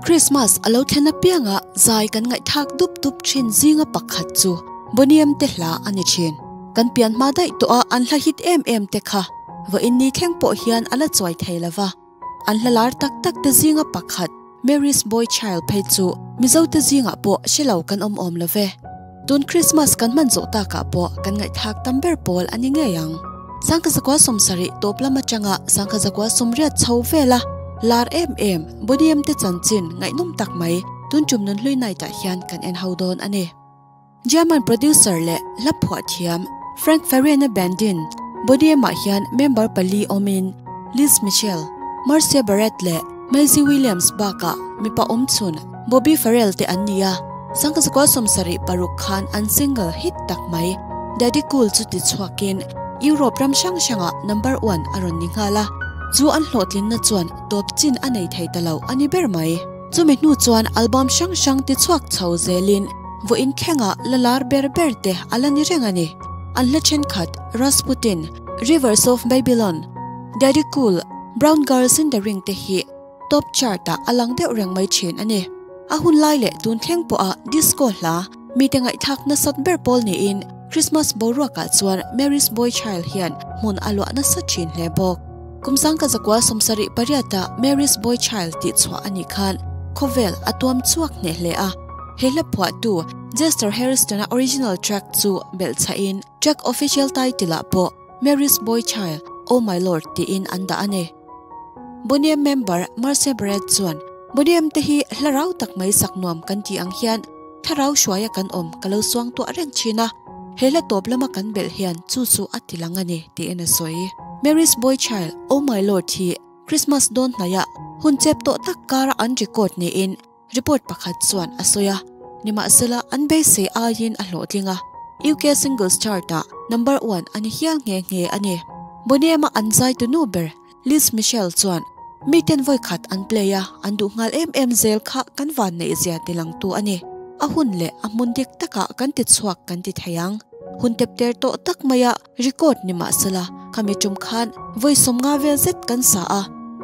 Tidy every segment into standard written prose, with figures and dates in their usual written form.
Christmas a lo thlen apianga zai kan ngaihthlak dup dup thin zinga pakhat chu Boniem te hla a ni thin. Kan pian hma daih tawh a an hla hit em em te kha vawiin ni thleng pawh hian a la chuai thei lo va. An hla lar tak tak te zinga pakhat Mary's Boy Child phei chu Mizo te zingah pawh hre lo kan awm awm lo ve. Tun Christmas kan hman zawh takah pawh kan ngaihthlak tam ber pawl a ni ngei ang. Sangkha zakua sawmsarih tawp lam atanga sangkha zakua sawmriat chho vela lar em em Boniem te chanchin ngaihnawm tak mai tun tum nunhlui night ah hian kan en ho dawn a ni. German producer leh hla phuah thiam Frank Farian-a bandin Boniem-ah hian member pali awmin Liz Mitchell, Marcia Barrett leh Maisie Williams bakah mipa awmchhun Bobby Farrell te an ni a, sangka zakua 76 khan an single hit tak mai Daddy Cool chu ti chhuakin Europe ram hrang hrangah number one a rawn ni nghal a, chu an hlawhtlinna chuan tawp chin a nei thei ta lo a ni ber mai. Chumi hnu chuan album hrang hrang ti chhuak chho zelin vawiin thlengah la lar ber ber te a la ni reng a ni. An hla thenkhat Rasputin, Rivers of Babylon, Daddy Cool, Brown Girls in the Ring te hi top chart ah a lang deuh reng mai thin a ni. A hun lai leh tun thleng pawha disco hla mite ngaihthlak nasat ber pawl niin Christmas boruakah chuan Mary's Boy Child hian hmun a luah nasa thin hle bawk. Kum sangka zakua 78 ah Mary's Boy Child tih chhuah a nih khan khawvel a tuam chhuak hneh hle a. He hla phuahtu Jester Hairston-a original track chu belhchhahin track official title ah pawh Mary's Boy Child, Oh My Lord tiin an dah a ni. Boniem member Marcia Barrett chuan, Boniem te hi hla rau tak mai sak nuam kan tih ang hian thlarau hruaia kan awm ka lo suang tuah reng thin a, he hla tawp lama kan belh hian chu chu a ti lang a ni, tiin a sawi. Mary's Boy Child, Oh My Lord hi Christmas dawn hnaia hun chep tawh tak kara an record niin Report pakhat chuan a sawi a, nimahsela an beisei aiin a hlawhtling a, UK Singles Chart-ah number one a ni hial nghe nghe a ni. Boniem-a an zaitu nu ber Liz Michelle chuan, Miten vawi khat an play a, an duh nghal em em zel kha kan van neih zia tilangtu a ni. A hun leh a hmun dik takah kan ti chhuak kan ti thei ang. Hun tepter tawh tak maia record nimahsela khami tum khan vawi 50 vel zet kan sa a,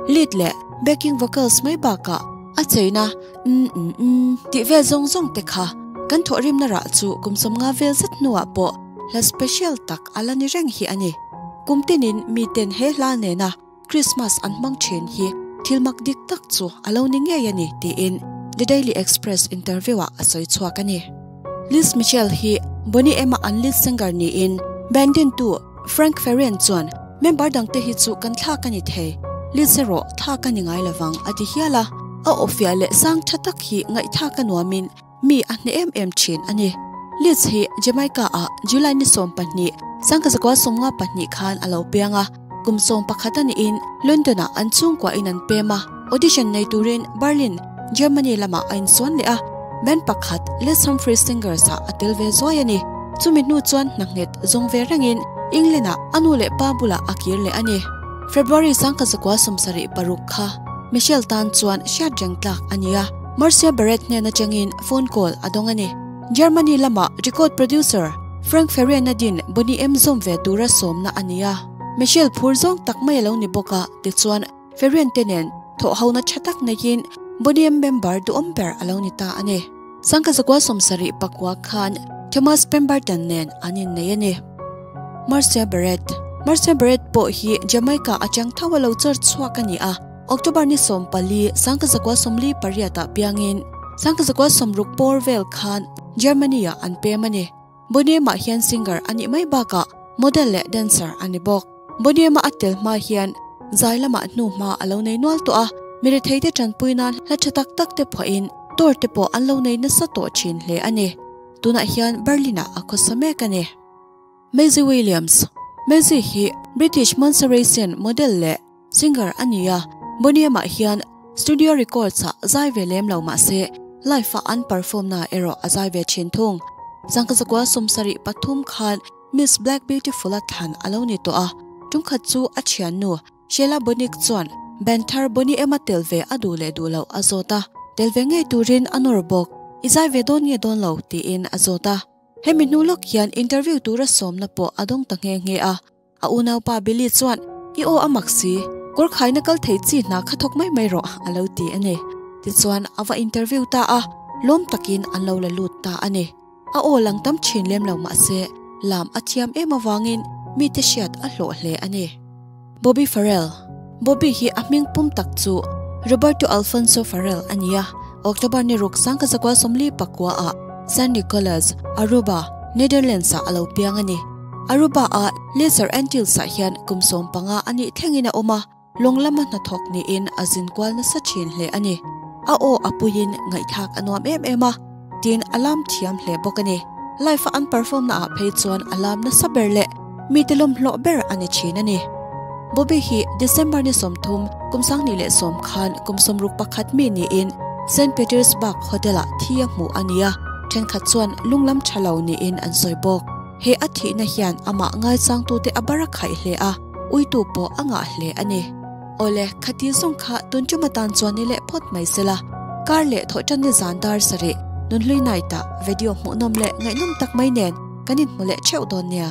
lead leh backing vocals mai bakah a cheina umm umm umm tih vel zawng zawng te kha kan thawhrimna rah chu kum 50 vel zet hnuah pawh hla special tak a la ni reng hi a ni. Kum tinin miten he hla nena Christmas an hmang thin hi thil mak dik tak chu a lo ni ngei a ni tiin The Daily Express interview-ah a sawi chhuak a ni. Liz Mitchell hi Boney M-a an lead singer niin band dintu Frank Farian chuan member dangte hi chu kan thlak a ni thei, Liz erawh thlak a ni ngai lovang a ti hial a. A awfiah leh sang tha tak hi ngaihthlak a nuamin Mi a hneh em em thin a ni. Liz hi Jamaica-ah July ni 12, 1952 khan a lo piang a. Kum 11 a niin London-ah an chhungkuahin an pem a. Audition nei turin Berlin, Germany lamah a insawn leh a. Band pakhat Les Humphreys Singers-ah a tel ve zuai a ni. Chumi hnu chuan hna nghet zawng ve rengin England-ah a nu leh pa bulah a kir leh a ni. February 1976 kha Michelle tan chuan hriat reng tlak a ni a. Marcia Barrett hnen atangin phone call a dawng a ni. Germany lama record producer Frank Farian-a din Boney M zawm ve tura sawmna a ni a. Michelle phur zawng tak mai a lo ni bawk a, tichuan Farian te nen thawhhona tha tak neiin Boney M member duhawm ber a lo ni ta a ni. 1979 khan Thomas Pemberton nen an innei a ni. Marcia Barrett Marcia Barrett pawh hi Jamaica atang tho a lo chawr chhuak a ni a. October ni 14, 1948 ah piangin 1960 pawr vel khan Germany ah an pem a ni. Boniem-ah hian singer a nih mai bakah model leh dancer a ni bawk. Boniem-a a tel hma hian zai lamah hnu hma a lo nei nual tawh a, mi retheite tanpui nan hla tha tak tak te phuahin tour te pawh an lo nei nasa tawh thin hle a ni. Tunah hian Berlin-ah a khawsa mek a ni. Maisie Williams Maisie hi British Montserratian model leh singer a ni a, Boniem-ah hian studio records-ah zai ve lem lo mah se live-a an perform-na erawh a zai ve thin thung. 1973 khan Miss Black Beautiful-a thlan a lo ni tawh a, tumkhat chu a thiannu Sheila Bonnick chuan band thar Bonnie M-a tel ve a duh leh duh loh a zawt a, tel ve ngei turin a nawr bawk. I zai ve dawn nge dawn lo? tiin a zawt a. Hemi hnu lawk hian interview tura sawmna pawh a dawng ta nghe nghe a. A unaupa Billy chuan, I aw a mak si, kawr khaina kal thei chi hna kha thawk mai mai rawh, a lo ti a ni. Tichuan a va interview ta a, lawm takin an lo la lut ta a ni. A aw lang tam thin lem lo mahse lam a thiam em avangin mite hriat a hlawh hle a ni. Bobby Farrell Bobby hi a hming pum tak chu Roberto Alfonso Farrell a ni a, October ni ruk 1944 ah San Nicolas, Aruba, Netherlands ah a lo piang a ni. Aruba a Lesser Antilles ah hian kum 15 a nih thlengin a awm a, Lawng lama hnathawk niin a zin kual nasa thin hle a ni. A aw a puiin ngaihthlak a nuam em em a, tin a lam thiam hle bawk a ni. Live a an perform na ah phei chuan a lam nasa ber leh mite lawmhlawh ber a ni thin a ni. Bobby hi December ni 30, kum 2010 khan kum 61 mi niin Saint Petersburg Hotel ah thi a hmuh a ni a, thenkhat chuan lunglam tha lo niin an sawi bawk. He a thihna hian amah ngaichangtute a bar a khaih hle a, uitu pawh a ngah hle a ni. Awle, khati zawng kha tun tum atan chuan ni leh phawt mai sela. Kar leh thawhṭan ni zan dar sarih, Nunhlui Night-ah video hmuhnawm leh ngaihnawm tak mai nen kan inhmu leh theuh dawn nia.